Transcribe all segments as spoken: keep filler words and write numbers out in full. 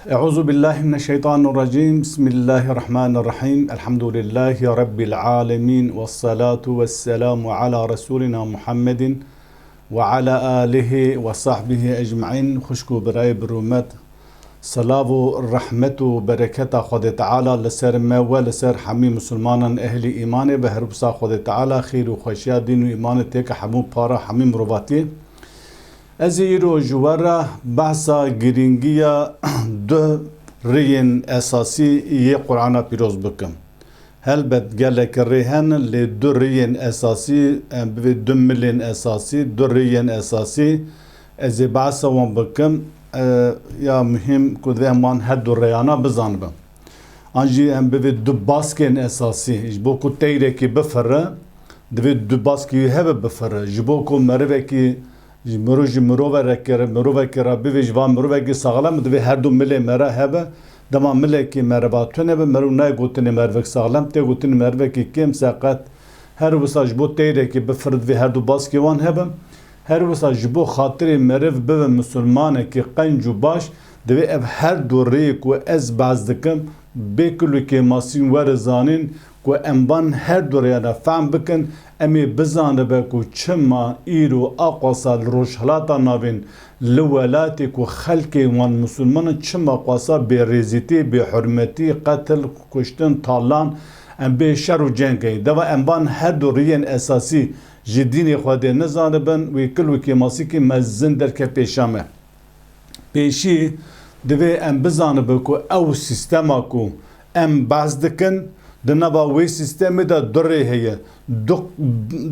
Euzu billahi mineşşeytanirracim. Bismillahirrahmanirrahim. Elhamdülillahi Rabbil alemin. Vessalatu vesselamu ala Resulina Muhammedin ve ala alihi ve sahbihi ecmaîn. Xwişk û birayê bi rûmet. Selav û rehmet û bereketa Xwedê Teala li ser me we, li ser hemî misilmanan ehlî îmanê be. Her wisa Xwedê Teala xêr û xweşiya dîn û îmanê têke hemû para hemî mirovatiyê. Ez ê îro ji we re behsa girîngiya du riyên esasî yê Qur'ana Pîroz bikim. Helbet gelek rê hene, lê du riyên esasî, em bivê du milên esasî, du riyên esasî, ez ê behsa wan bikim, e, ya muhîm ku divê em wan her du reyana bizanibin. An jî em bivê du baskên esasî, ji bo ku teyrekî bifire, divê du baskî wî hebe bifire. Ji bo ku merivekî, ji mirov, ji miroverekê re, mirovekê re bivê, ji van mirovekî saxlem, divê her du milê me re hebe. Dema milekî meriva tune be, meriv nayê gotinê merivek saxlem, tê gotinê merivekî kêm seqet. Her wisa ji bo teyrekî bifire divê her du baskê wan hebe. Her wisa ji bo xatirê meriv bibe misilmanekî qenc û baş, divê ev her du rêyê ku ez behs dikim, bê kul û kêmasîn were zanîn ku em van her du rêyana fehm bikin, em ê bizanibe ku çima îro aqwasa li Rojhilata Navîn, li welatê ku xelkê wan misilman in, çima qwasa bêrêzîtî, bêhurmetî, qetil, kuştin, talan, em bê şer û ceng heye. Deva em van her du riyên esasî ji dînê Xwedê nizanibin, wê kil û kêmasîkî mezin derke pêşa me. Pêşî divê em bizanibe ku ew sîstema ku em behs dikin, di nava wê sîstemê de du rê heye, du,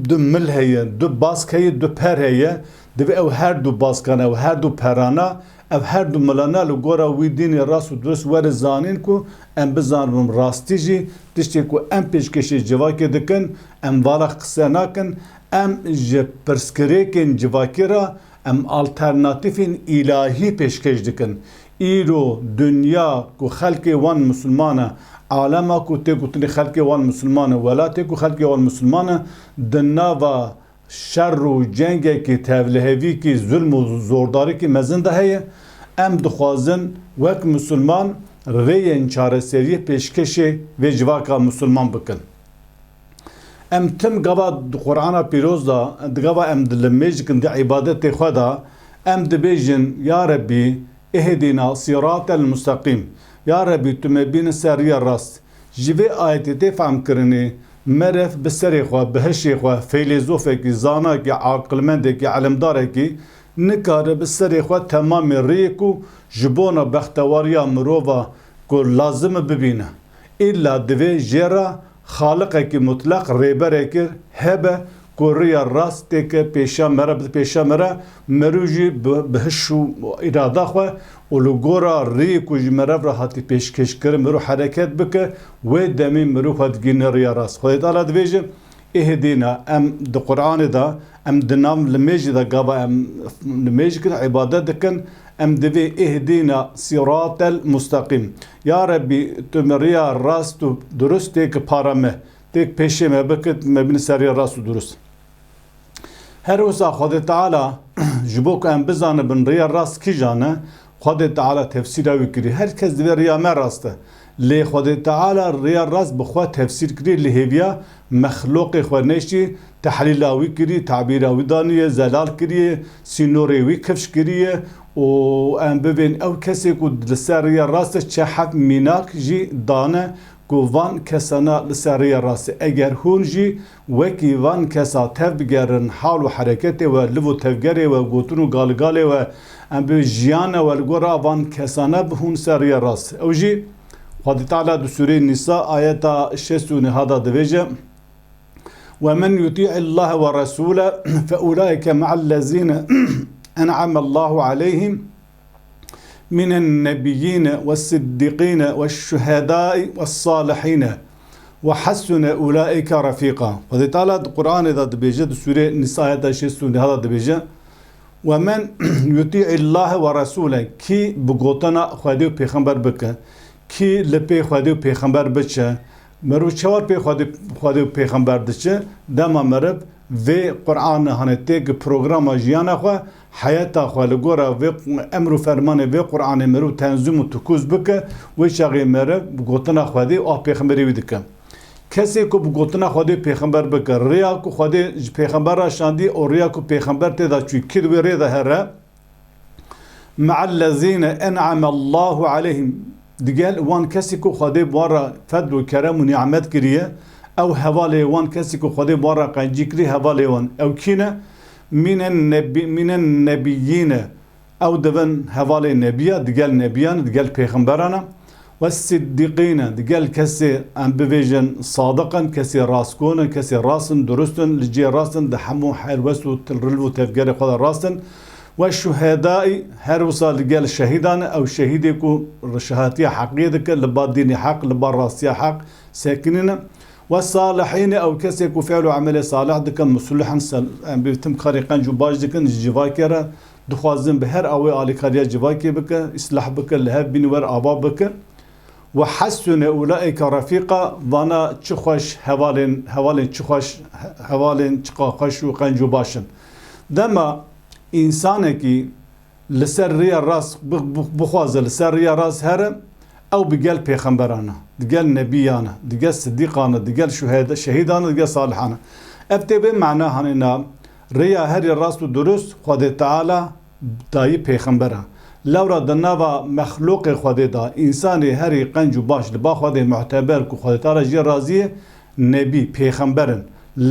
du mil heye, du bask heye, du per heye. Divê ew her du baskana, ew her du perana, ev her du milana li gora wî dînê rast û durust were zanîn ku em bizanibin rastî jî tiştê ku em pêşkêşê civakê dikin, em vala qise nakin, em ji pirsgirêkên civakê re em alternatîfên îlahî pêşkêş dikin. Îro dinya ku xelkê wan misilman e, alema ku tê gotinê xelkê wan misilman e, welatê ku xelkê wan misilman e, di nava şer û cengekî, tevlihevîkî, zulm û zordarîkî mezin de heye. Em dixwazin wek misilman rêyên çareseriyê pêşkêşê vê civaka misilman bikin. Em tim gava di Qur'ana Pîroz de, di gava em di limêj dikin, di îbadetê xwe de, em dibêjin, Ya Rebbî, ihdina siratel musteqîm. Ya Rebbî, tu me bîne ser riya rast. Ji vê ayetê tê fehmkirinê, meriv bi serê xwe, bi hişê xwe, feylêzofekî, zanakî, aqilmendekî, ilimdarekî nikare bi serê xwe temamê rêyê ku ji bona bextewariya mirova ku lazim e bibîne. Îlla divê jê re Xaliqekî mutleq, rêberekî hebe ku riya rast têke pêşa me re, bide pêşa me re, mirov jî bi, bi hiş û îrada xwe û li gora rêyê ku ji meriv re hatî pêşkêşkirin, mirov hereket bike, wê demê mirov xwe digihîne riya rast. Xwedê Teala dibêje, Ihdîna, em di Qur'anê de, em di nav limêjê de gava em limêj dikin, îbadet dikin, em divê ihdîna siratel mustaqîm. Ya Rebbî, tu me riya rast û durust têk para me, têk pêşê me bike, me bîne ser riya rast û durust. Her wisa Xwedê Teala ji bo ku em bizanibin riya rast kîjan e, Xwedê Teala tefsîra wî kirî. Her kes divê riya me rast e. Lê Xwedê Teala riya rast bi xwe tefsîr kirî, li hêviya mexloqê xwe neştî, tehlîla wî kirî, tabîra wî daniye, zelal kiriye, sînorê wî kifş kiriye û em bibên ew kesê ku li ser riya rast e, çe heb mînak jî dane ku van kesana li ser riya rast e. Eger hûn jî wekî van kesa tev bigerin hal û hereketê we, liv û tevgerê we, gotin û galgalê we, em bi jiyana we li gora van kesana bi hûn ser riya rast. Ew jî Xwedê Teala di Sûreyê Nîsa ayeta şêst û neh de dibêje, وَمَنْ يُطِعِ اللّٰهَ وَالرَّسُولَ فَأُولَٰئِكَ مَعَ الَّذ۪ينَ أَنْعَمَ اللّٰهُ عَلَيْهِمْ مِنَ النَّبِيِّينَ وَالصِّدِّيقِينَ وَالشُّهَدَاءِ وَالصَّالِحِينَ وَحَسُنَ أُولَٰئِكَ رَفِيقًا. Xwedê Teala di Qur'anê de dibêje, di Sûrê Nîsa ayeta şêst û neh de dibêje, وَمَنْ يُطِعِ اللّٰهَ وَالرَّسُولَ، kî bi gotina Xwedê û Pêxember bike, kî li pê Xwedê û Pêxember biçe, meriv çawa pê Xwedê, Xwedê û Pêxember diçe, dema meriv vê Qur'anê hanê têk programa jiyana xwe, heyata xwe li gora vê emr û fermanê vê Qur'anê meriv tenzîm û tikûz bike, wê çaxê meriv bi gotina Xwedê û a pêxemberê wî dike. Kesê ku bi gotina Xwedê pêxember bike, rêya ku Xwedê ji pêxember re şandî û rêya ku pêxember tê de çû, kî di wê rê de here, me'ellezîne en'amallahu aleyhim, digel wan kesî ku Xwedê bi wan re fedl û kerem û nîmet kiriye, ew hevalê wan kesî ku Xwedê bi wan re qencî kirî, hevalê wan ew kî ne? Mînen nebî-, mînen nebîyîne, ew divin hevalê nebiya, digel nebiyan, digel pêxemberan e. Wes-siddiqîne, digel kesê em bivêjin sadiq in, kesê rastgo ne, kesê rast in, durust in, li cihê rast in, di hemû helwest û til-, rilv û tevgerê xwe de rast in. Weş-şuhedaî, her wisa digel şehîdan e, ew şehîdê ku şehatiya heqiyê dike, li ba dînê heq, li ba rastiya heq sekinîne. Wesalihîne, ew kesê ku fi'l û emelê salih dikin, muslihin, sel-, em bê tim karê qenc û baş dikin, ji civakê re dixwazin bi her awê alîkariya civakê bike, îslah bike, li hev bînin, wer ava bike. Ve hessune ulaîke refîqa, vana çi xweş hevalên, hevalên çi xweş, he-, hevalên çiqa xweş û qenc û baş in. Dema însanekî li ser rêya rast bi-, bi-, bixwaze, li ser rêya rast here, ew bi gel pêxemberan e, di gel nebiyan e, di gel sidîqan e, di gel şuhede-, şehîdan e, di gel salihan e. Ev tê vê mana hanê na, rêya herî rast û durust Xwedê Teala dayî pêxember e. Lewra di nava mexlûqê Xwedê de, însanê herî qenc û baş li ba Xwedê muteber ku Xwedê Teala jê razî ye, nebî, pêxember in.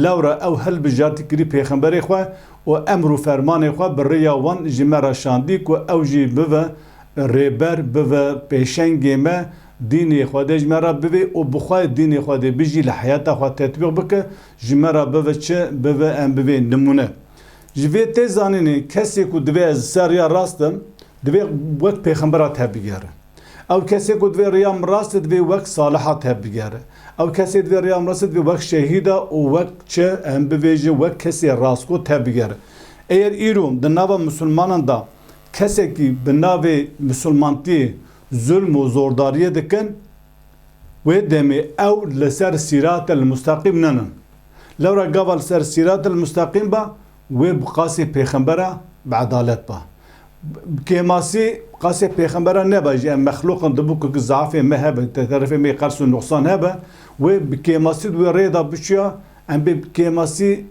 Lewra ew hilbijartî kirî pêxemberê xwe û emr û fermanê xwe bi rêya wan ji me re şandî ku ew jî bive rêber, bive pêşengê me, dînê Xwedê ji me re bivê û bi xwe dînê Xwedê bijî, li heyata xwe tetbîq bike, ji me re bive çi? Bive, em bivê nimûne. Ji vê tê zanînê, kesê ku divê ez li ser rêya rast im, divê wek pêxembera tevbigere. Ew kesê ku divê rêya min rast e, divê wek saliha tevbigere. Ew kesê divê rêya min rast e, divê wek şehîda û wek çi, em bivêjin, wek kesê rastgo tevbigere. Eger îro di nava misilmanan de kesekî bi navê misilmantiyê zulm û zordariyê dikin, wê demê ew li ser sîratel musteqîm nenin. Lewra gava li ser sîratel musteqîm ba, wê bi qasê pêxembera bi edalet ba. Bi kêmasî qasê pêxembera neba jî, em mexlûq in, dibû ku zafê me hebe, te-, terefê me qers û nuqsan hebe, wê bi kêmasî di wê rê de biçûya, em bê bi kêmasî,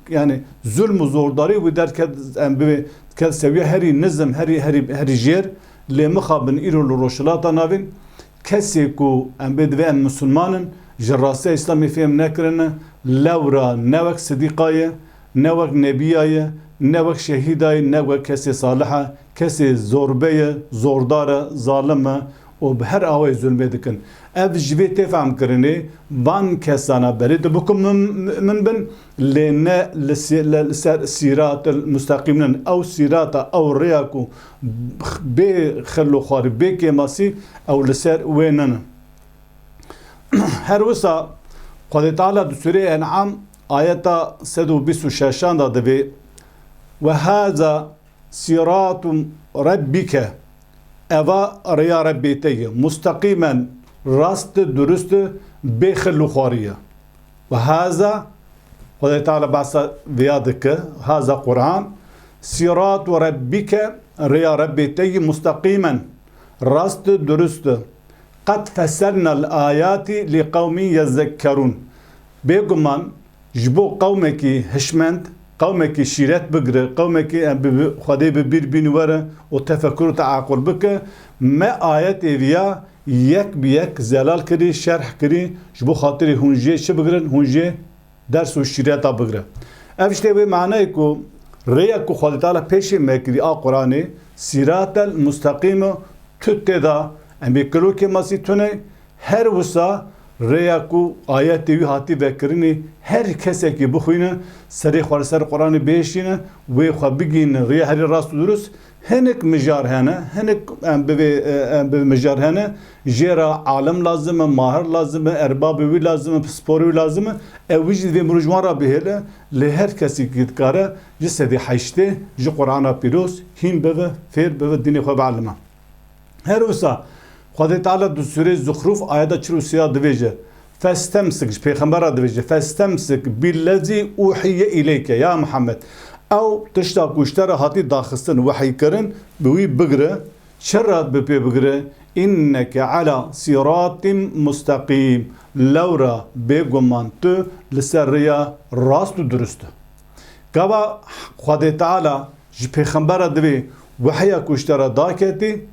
yani zulm û zordarî wî derket, em bê ket sewiya herî nizm, herî, herî, herî jêr, lê mixabin îro li Rojhilata Navîn, kesê ku em bê divê em misilman in, ji rastiya Îslamê fêm nekirine, lewra ne wek sidîqa ye, ne wek nebiya ye, ne wek şehîda ye, ne wek kesê salih e, kesê zorbe ye, zordar e, zalim e û bi her awayî zulmê dikin. Ev ji vê tê fehmkirinê, van kesana belê dibe ku min, min bin, lê ne li sê-, li, li ser sîratil musteqîm nin. Ew sîrata, ew rêya ku bê xil û xwarî, bê kêmasî, ew li ser wê ninin. Her wisa Xwedê Teala di Sûreyê En'am ayeta sed û bîst û şeşan de divê, "Ve haza sîratu rebbike", eva rêya Rebbê te ye, musteqîmen, rast e, durust e, bê xil û xwarî ye. Ve haza, Xwedê Teala behsa viya dike, haza Quran, sîratu rebbike, rêya Rebbê te yî musteqîmen, rast e, durust e. Qed feselnel ayati li qewmin yezekkerûn. Bêguman ji bo qewmekî hişmend, qewmekî şîret bigire, qewmekî em bi, bi, Xwedê bi bîr bîn were û tefekur û teaqul bike, me ayetê viya yek bi yek zelal kirî, şerh kirî, ji bo xatirî hûn jê çi bigirin, hûn jê ders û şîreta bigire. Ev işte vê manayê ku rêya ku Xwedê Teala pêşê me kirî a Quranê, sîratel musteqîm e, tu tê de em bê kilo kêmasî tune, her wisa rêya ku ayetê wî hatî vekirinê, her kesekî bixwîne, serê xwe li ser Quranê bihêşîne, wê xwe bigihîne rêya herî rast û durust, Hinek mijar hene, hinek em bivê, e, em bivê mijar hene, jê re alim lazim e, mahir lazim e, erbabê wî lazim e, pisporê wî lazim e, ew wî jî divê mirov ji wan re bihêle, lê her kesî ki dikare ji sedî heştê ji Qur'ana Pîroz hîn bibe, fêr bibe, dînê xwe bielime. Her wisa Xwedê Teala di Sûreyê Zuxruf ayeta çil û sê ya divêje, "Festemsik", ji Pêxembera divêje, "Festemsik billezî uhiye îleyke", ya Muhammed, Ew tişta ku ji te re hatî daxistin, wehî kirin, bi wî bigire. Çi re bi pê bigire? "Inneke ala siratin musteqîm." Lewra bêguman tu li ser rêya rast û durust e. Gava Xwedê Teala ji pêxembera divê wehiya ku ji te re daketî,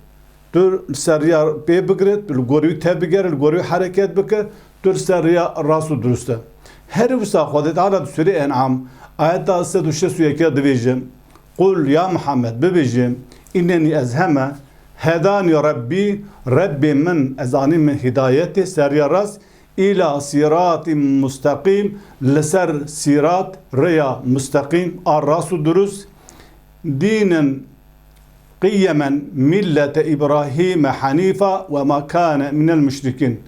tu li ser rêya pê bigire, tu li gorî wî tevbigere, li gorî wî hereket bike, tu li ser rêya rast û durust e. Her wisa Xwedê Teala di Sûrê En'am, ayeta sed û şêst û yekê divêje, "Qul, ya Muhammed, bibêje, innenî, ez heme, hedanî Rebbî, Rebbê min, ez anî min hidayetê, ser rêya rast, îla sîratî musteqîm, li ser sîrat, rêya musteqîm, a rast û durust, dînin qiyemen millete Îbrahîme henîfa we ma kane minel muşrikîn."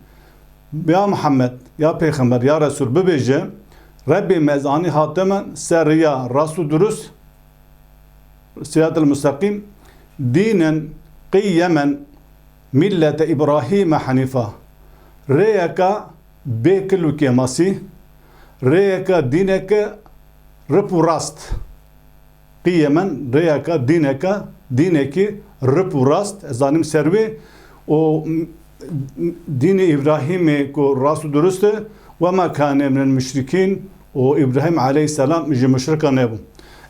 Ya Muhammed, ya Pêxember, ya Resul, bibêje, Rebbê me, ez anî hatime ser rêya rast û durust, siratel musteqîm, dînen qiyemen millete Îbrahîme henîfa. Rêyeke bê kil û kêmasî, rêyeke, dîneke rip û rast. Qiyemen, rêyeke, dîneke, dînekî rip û rast, ez zanim ser wê, û m-, m-, dînê Îbrahîmê ku rast û durust e, "Ve ma kane minel muşrikîn", û Îbrahîm aleyhisselam ji muşrika nebû.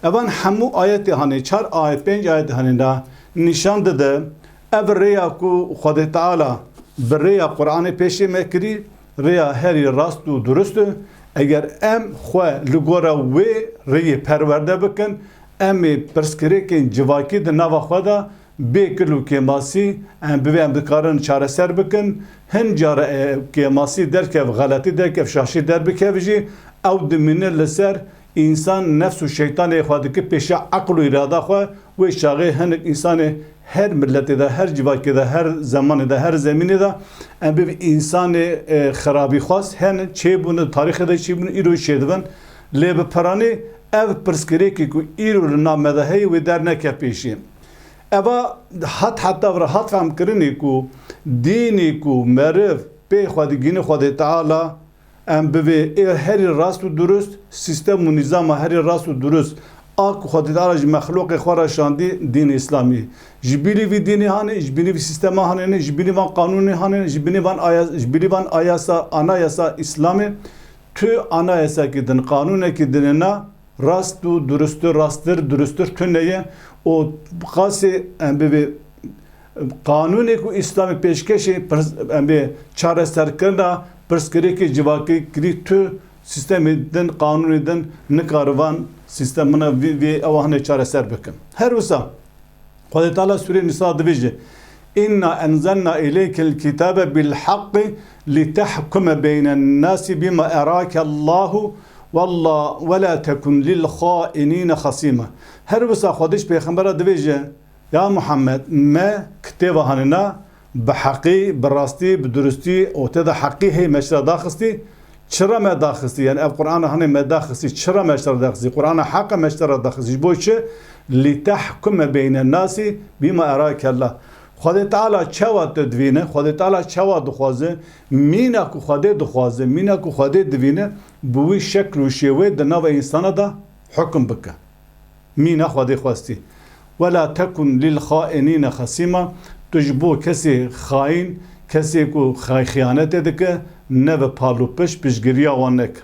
Evan hemû ayetê hanê, çar ayet, pênc ayetê hanê da nîşan dide, ev rêya ku Xwedê Teala bi rêya Qur'anê pêşê me kirî, rêya herî rast û durust e. Eger em xwe li gora wê rêyê perwerde bikin, em ê pirsgirêkên civakî di nava xwe de bê kil û kêmasî, em bivê em dikarin çareser bikin. Hin cara, e, kêmasî derkev, xeletî derkev, şaşî derbikev jî, ew dimîne li ser însan nefs û şeytanê xwe dike pêşiya eql û îrada xwe. Wê çaxê hinek însanê her miletê de, her civakê de, her zemanê de, her zemînê de, em bivê însanê, e, xerabîxwaz hene, çêbûne, tarîxê de çêbûne, îro çêdibin. Lê bi piranî ev pirsgirêkê ku îro li nav me de heye, wê derneke pêşî. Eva hat heta vira hat femkirinê ku dînê ku meriv pê xwe digîne Xwedê Teala, em bivê ê herî rast û durust, sîstem û nîzama herî rast û durust, a ku Xwedê Teala ji mexlûqê xwe re şandî, dînê Îslamî. Ji bînî vî dînê hanê, ji bînî vî sîstema hanê ne, ji bînî van qanûnê hanê ne, ji bînî van aya-, ji bînî van ayasa, anayasa Îslamê, tu anayasakî din, qanûnekî din na, rast û durustir, rasttir, durustir tune ye û qasê em bivê qanûnê ku Îslamê pêşkêşê pirs-, em bê çareserkirina pirsgirêkê civakî kirî, tu sîstemê din, qanûnê din nikarivan sîstemina vê, vê ewa hine çareser bikin. Her wisa Xwedê Teala Sûrê Nîsa dibêje, "Inna enzelna ileykel kitabe bil haqqi li tehkume beynen nasi bima erake Allahu, valla, ve la tekun lil xainine xasima." Her wisa Xwedê ji Pêxembera dibêje, "Ya Muhammed, me kitêba hanina bi heqî, bi rastî, bi durustî û tê de heqî heye me ji te re daxistî." Çira me daxistî? Yani ev Qur'ana hane me daxistî, çira me ji te re daxistî? Qur'ana heq e me ji te re daxistî. Ji bo çi? "Li tehkume beyne nasi bima erake Allah." Xwedê Teala çawa te divîne? Xwedê Teala çawa dixwaze? Mîna ku Xwedê dixwaze, mîna ku Xwedê divîne, bi wî şekl û şêwê di nava însana de hukm bike. Mîna Xwedê xwestî. "Ve la tekun lil xainîne xesîma", tu ji bo kesê xaîn, kesê ku xay-, xiyanetê dike, nebe pal û pişt, piştgiriya wan neke.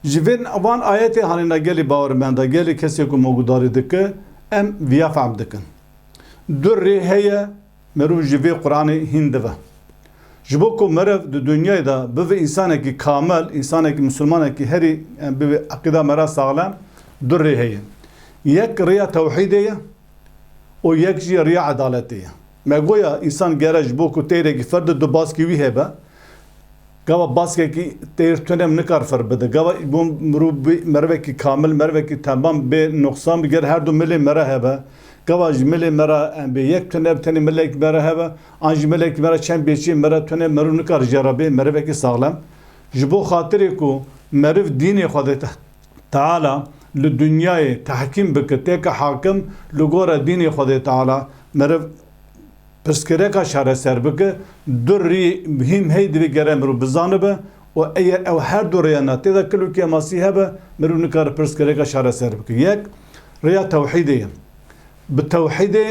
Ji vên van ayetê hanê na gelî bawermenda, gelî kesê ku mogudarî dike, em viya fehm dikin. Du rê heye, Meriv ji vê Qur'anê hîn dive. Ji bo ku meriv di dinyayê de bibe însanekî kamil, însanekî misilmanekî herî, em, bibe eqîda me re saxlem, du rê heye. Yek rêya tewhîdê ye û yek jî rêya edaletê ye. Me goya însan gere ji bo ku teyrekî fir de du baskî wî hebe, Gava baskekî teyr tune nikar fir bide. Gava bo mirov bê, merivekî kamil, merivekî temam bê, nuqsan bê, ger her du milê mere hebe. Gava ji milê mere em bê yek tune bi tenê milekî mere hebe, an ji milekî mere çend bêçî mere tune, mirov nikar jê re bê, merivekî saxlem. Ji bo xatirê ku meriv dînê Xwedê te-, Teala li dinyayê tehkîm bike, têke hakim, li gora dînê Xwedê Teala meriv pirsgirêka çareser bike, du rî muhîm hey divê gere mirov bizanibe û eger ew her du rêyana tê de kil û kêmasî hebe, mirov nikare pirsgirêka çareser bike. Yek, Rêya tewhîdê ye. Bi tewhîdê,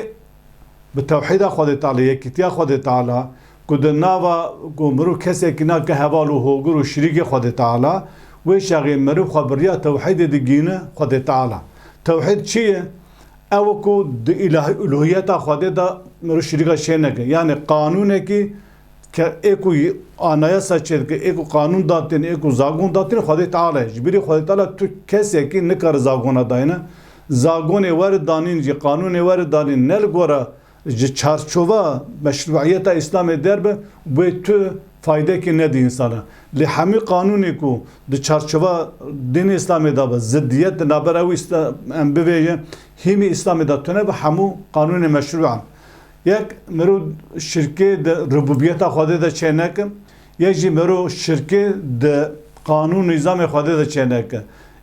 bi tewhîda Xwedê Teala, yekîtiya Xwedê Teala, ku di nava, ku mirov kesekî nake heval û hogir û şirîkê Xwedê Teala, wê çaxê mirov xwe bi rêya tewhîdê digihîne Xwedê Teala. Tewhîd çi ye? Ew ku di îlah-, uluhiyeta Xwedê de mirov şirîka çê neke. Yanî qanûnekî ke ê ku y-, anayasa çêdike, ê ku qanûn datîne, ê ku zagon datîne, Xwedê Teala ye. Ji bîrî Xwedê Teala tu kesekî nikare zagona dayne. Zagonê were danîn jî, qanûnê were danîn, ne li gora ji çarçova meşruiyeta Îslamê derbe, wê tu faydekî nedî însana. Lê hemî qanûnê ku di çarçova dînê Îslamê de be, ziddiyet di navbera wî îsla-, em bivêje, hîmî Îslamê de tune be, hemû qanûnê meşru an. Yek, mirov şirkê di rububiyeta Xwedê de çêneke, yek jî mirov şirkê di qanûn nîzamê Xwedê de çêneke.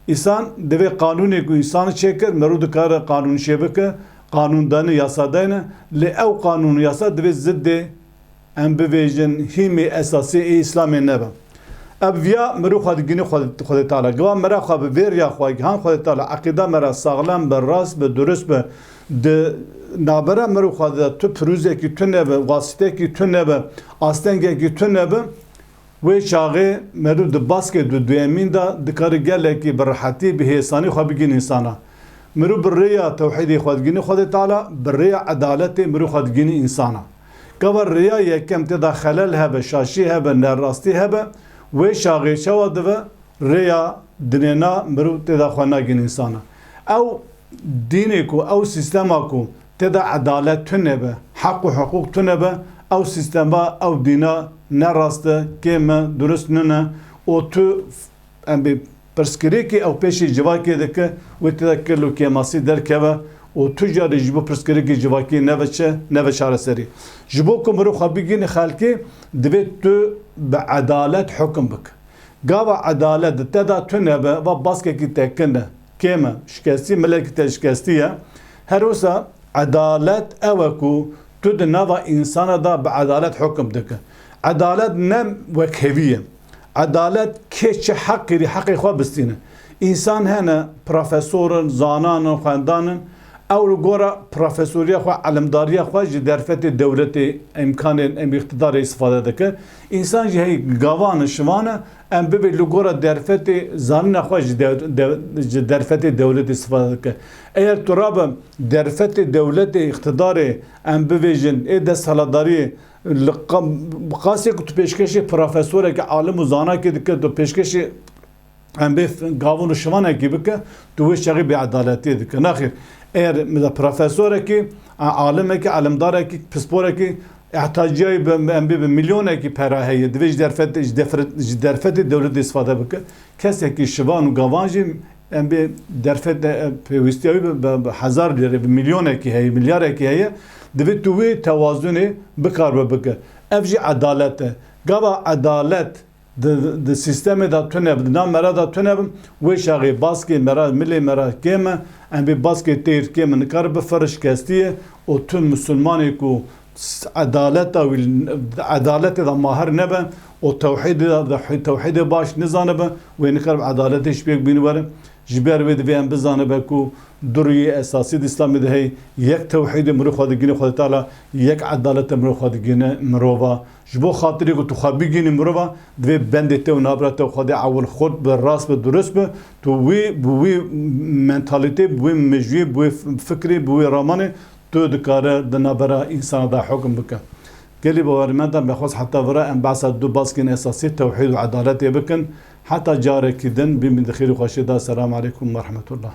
Însan divê qanûnê ku însan çêkir, mirov dikare qanûn çêbike, qanûn dane, yasa dayne, lê ew qanûn û yasa divê ziddê, em bivêjin, hîmê esasî ê Îslamê nebe. Ev viya mirov xwe digihîne Xwedê, Xwedê Teala. Gava mera xwe bi vê riya xwe gihan Xwedê Teala, eqîda mera saxlem be, rast be, durust be, di navbera mirov xwe de tu pirûzekî tune be, wasîtekî tune be, astengekî tune be, wê çaxê mirov di baskê du-, duyemîn de dikare gelekî bi rehetî, bi hêsanî xwe bigihîne însana. Mirov bi rêya tewhîdê xwe digihîne Xwedê Teala, bi rêya edaletê mirov xwe digihîne însana. Gava rêya yekem tê de xelel hebe, şaşî hebe, nerastî hebe, wê çaxê çawa dibe? Rêya dinêna mirov tê de xwe nagihîne însana. Ew dînê ku, ew sîstema ku tê de edalet tune be, heq û hiqûq tune be, ew sîstema, ew dîna ne rast e, kêm e, durust nine û tu, em bê, pirsgirêkê ew pêşî civakê dike, wê tê de kil û kêmasî derkeve û tu carî ji bo pirsgirêkê civakê neve çi, neve çareserî. Ji bo ku mirov xwe bigihîne xelkê, divê tu bi edalet hukum bike. Gava edalet di te de tune be, va baskekî te kin e, kêm e, şikestî, milekî te şikestî ye. Her wisa edalet ew e ku tu di nava însana de bi edalet hukum dike. Edalet ne wekhevî ye. Edalet kê çi heq kirî, heqê xwe bistîne. Însan hene, profesor in, zanan in, xwendan in, ew li gora profesoriya xwe, elimdariya xwe ji derfetê dewletê, îmkanên em îqtidarê îstifade dike. Însan jî heyî gavan e, şivan e, em bibê li gora derfetê zanîna xwe ji dew-, dew-, ji derfetê dewletê îstifade dike. Eger tu rabe derfetê dewletê, îqtidarê, em bivêjin, ê desthilatdariyê, li qa-, qasê ku tu pêşkêşî profesorekî, alim û zanakê dike, tu pêşkêşî em bê f-, gavûn û şivanekî bike, tu wê çaxê bêedaletiyê dike. Naxêr, eger mesela profesorekî, a-, alimekî, alimdarekî, pisporekî ihtaciyayî bi, em bê bi milyonekî pera heye, divê ji derfet-, ji defret-, ji derfetê dewletê îstifade bike. Kesekî şivan û gavan jî em bê derfet-, e, pêwîstiya wî bi, bi, bi hezar lîre, bi milyonekî heye, milyarekî heye, divê tu wê tewazunê bikaribe bike. Ev jî edalet e. Gava edalet di, di sîstemê de tune bi, di nav mera de tune bi, wê çaxê baskê mera, milê mera kêm e, em bê baskê têr kêm e, nikare bifire şikestî ye û tu misilmanê ku s-, edaleta wî, edaletê de mahir nebe û tewhîdê de, de, tewhîdê baş nizanibe, wê nikare bi edaletê ji pêk bîne were. Ji ber wê divê em bizanibe ku du rûyê esasî di Îslamê de heye, yek tewhîdê mirov xwe digihîne Xwedê Teala, yek edalete mirov xwe digihîne mirova. Ji bo xatirê ku tu xwe bigihînî mirova, divê bendê te û navbera te û Xwedê ewil xurt be, rast be, durust be. Tu wî, bi wî mentalîtê, bi wî mejiyê, bi wî fikrê, bi wî ramanê tu dikare di navbera însana de hukum bike. Gelî bawermendan, me xwest heta vira em behsa du baskên esasî, tewhîd û edaletê bikin. Heta carekî din, bimîn di xêr û xweşiyê de. Selamu aleykum ve rahmetullah.